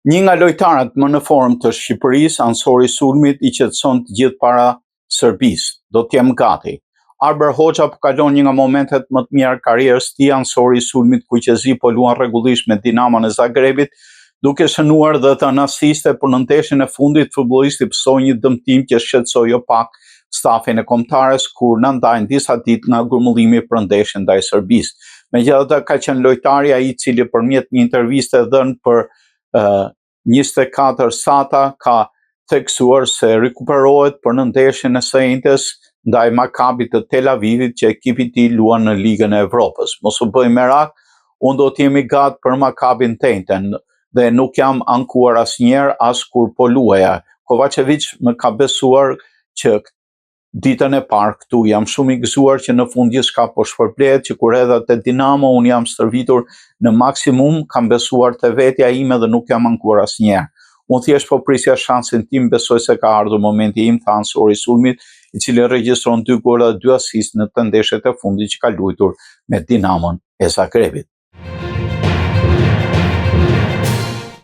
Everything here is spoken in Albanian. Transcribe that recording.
Një nga lojtarët më në formë të Shqipërisë, anësori i sulmit i qetëson të gjithë para Serbisë. Do të jem gati. Arbër Hoxha po kalon një nga momentet më të mira të karrierës së tij, anësori i sulmit kuqezi po luan rregullisht me Dinamon e Zagrebit, duke shënuar dhe dhënë asiste, por në ndeshjen e fundit futbollisti pësoi një dëmtim që shqetësoi jo pak stafin e kombëtares kur na ndajnë disa ditë nga grumbullimi për ndeshjen ndaj Serbisë. Megjithatë ka qenë lojtari ai i cili përmjet një interviste dhënë për uh, 24 Sata ka theksuar se rikuperohet për në ndeshjen e së enjtes ndaj Makabit të Tel Avivit që ekipi i tij luan në Ligën e Evropës. Mos u bëj merak, unë do të jem i gati për Makabin të enjten dhe nuk jam ankuar asnjëherë as kur po luaja. Kovacevic më ka besuar që ditën e parë këtu. Jam shumë i gëzuar që në fund gjithçka po shpërblehet që kur erdha te Dinamo unë jam stërvitur në maksimum, kam besuar te vetja ime dhe nuk jam ankuar asnjëherë. Unë thjesht po prisja shansin tim, besoj se ka ardhur momenti im, tha anësori i sulmit, i cili regjistron dy gola dhe dy asist në të ndeshjet e fundit që ka luajtur me Dinamon e Zagrebit.